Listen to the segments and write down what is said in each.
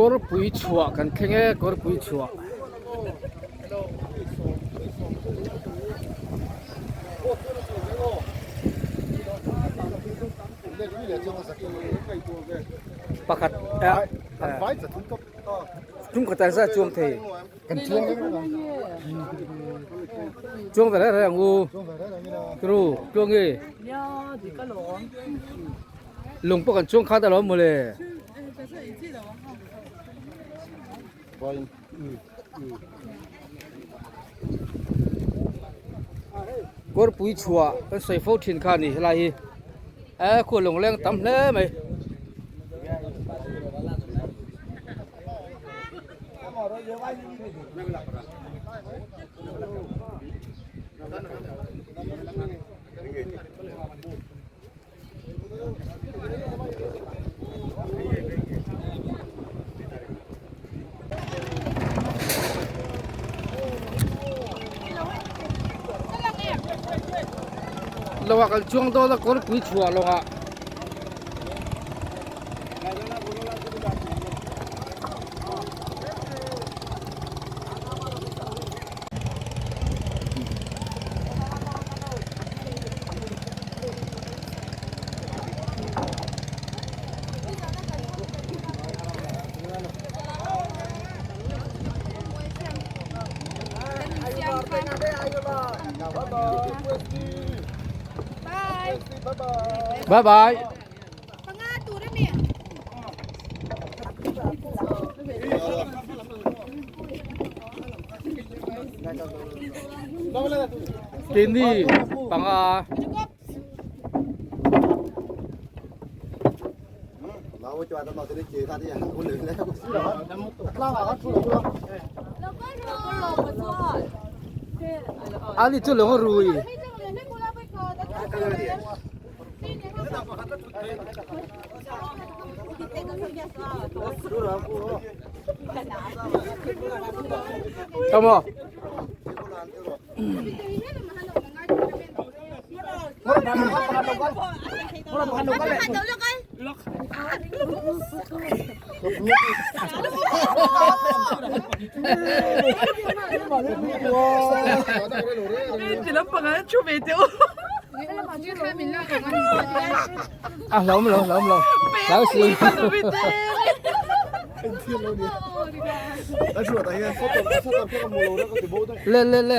Kawrpui chhuah kan thleng e kawrpui chhuah. Pakhat tum khat ah zat chuang thei. Kan chuang reng reng ang. Chuang ve reng reng ang u. Tru tluang e. Lung pawh kan chuang khat alawm mawle. Kawrpui chhuah kan sawi fo thin kha a ni helai hi e khual lungleng tam hle mai. Lawngah kan chuang dawn a kawrpui chhuah lawngah. Bye bye. Keini panga. Ani chu lung a rui. Come on. A hlawm lo hlawm lo hlau si le le le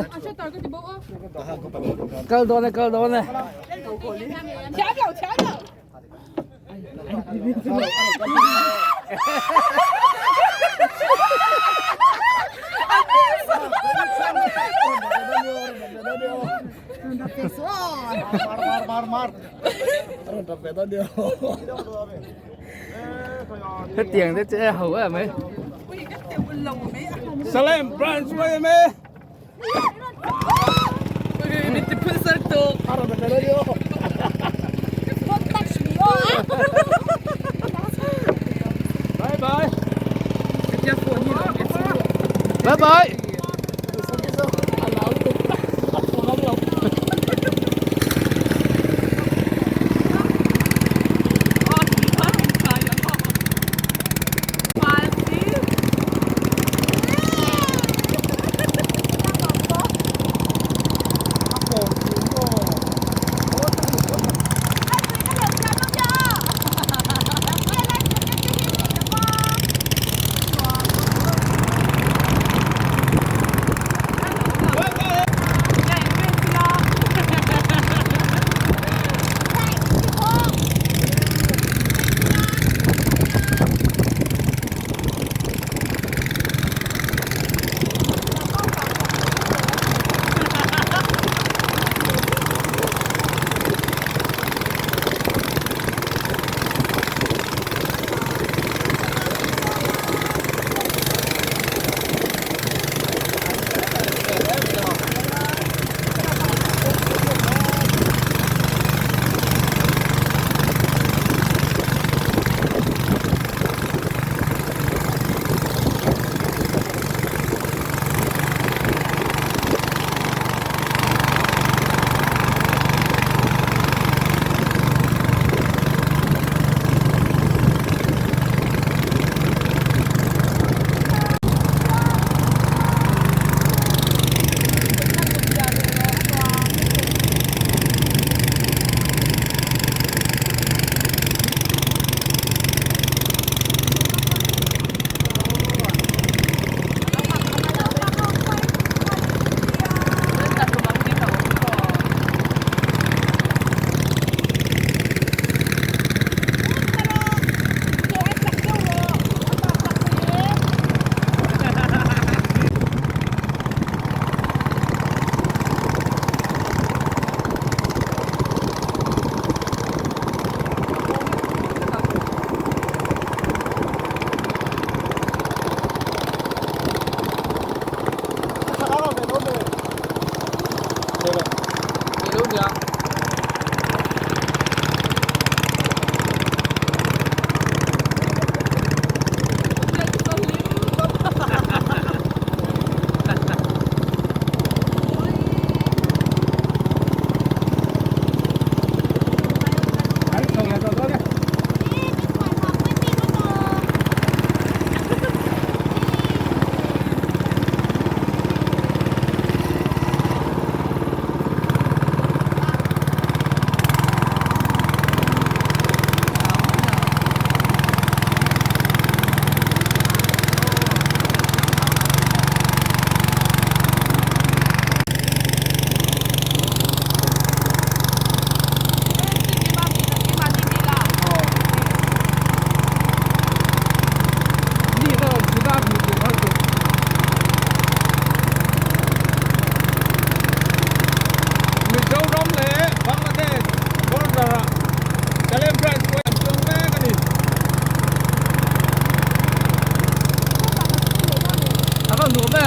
kal dawn e kal dawn e Hetiang te che ho em mai. Salem branch mai em e. Bye bye. Bye bye.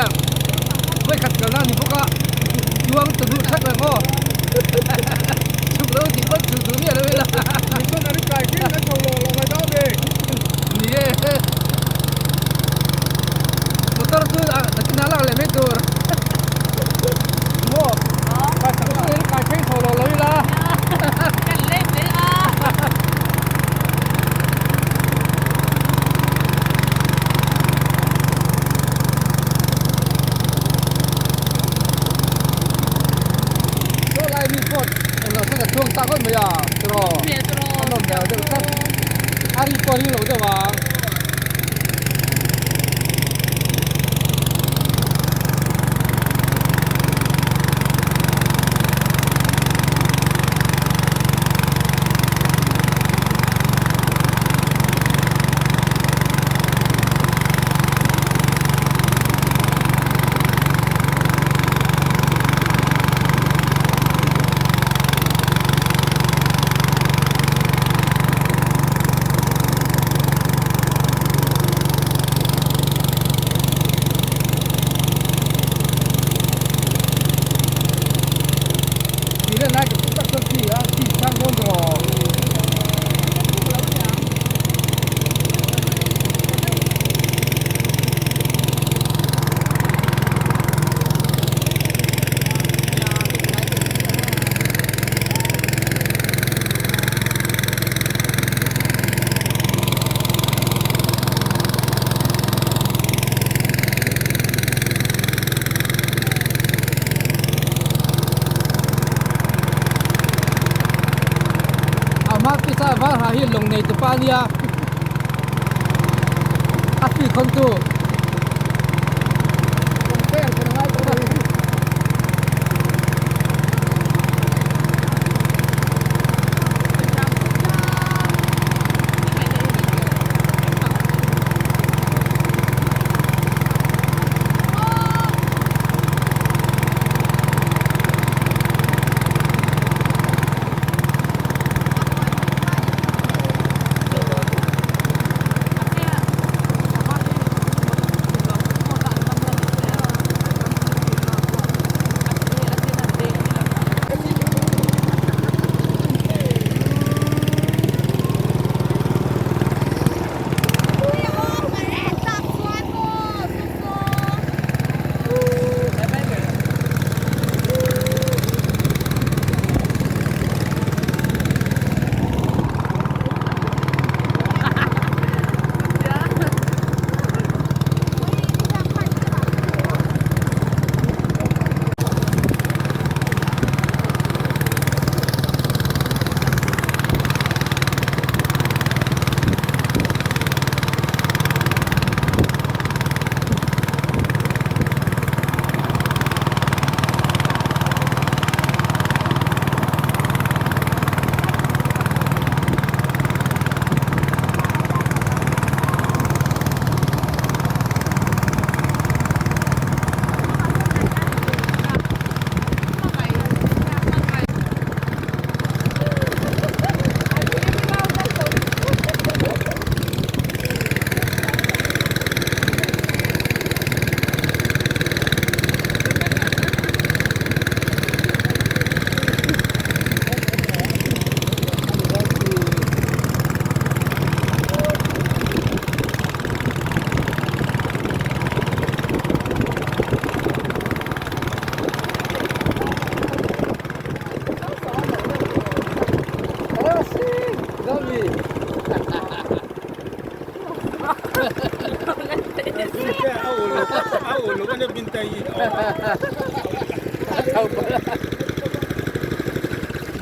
em? Vawikhat kalna a ni bawk a, chuang ta duh thak reng aw. Chhuk lo tih pawn chhuk duh miah lo ila. Ni e. Motor chu nakinah lak leh mai tur. Maw? Motor hi kai phei chho lo lo ila. Kan lei mai a. Saw lai mi pawh englo sawn a chuang tak awt mai a tiraw a nawm hmel deuh tlat a ri pawh a ring lo deuh ang. Tih leh lai ka hmu tak chuan khi a khi sang dawn tawh. A hma pisa var ha hi lawng nei tupa a nia a fi khawn tu.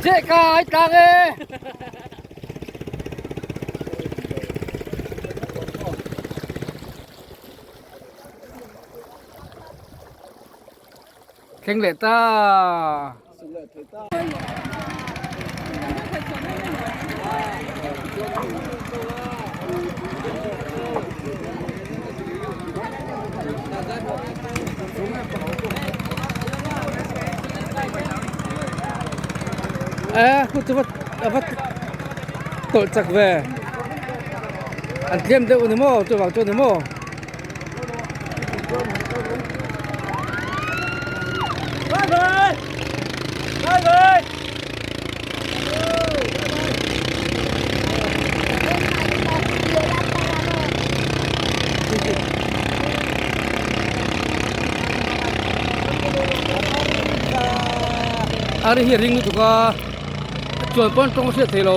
Jeka ai tlang e. Thleng leh ta. E khu chu va va tawlh chak ve an tlem deuh a ni maw chuvang chu a ni maw. Bye! Bye bye! A ri hi a ring lutuk a chuan pawn tawng a hriat thei lo.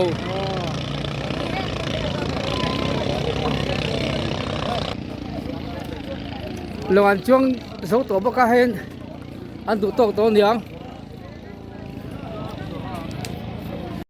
Lawng an chuang zo tawh bawk a hei an duh tawk tawh aniang.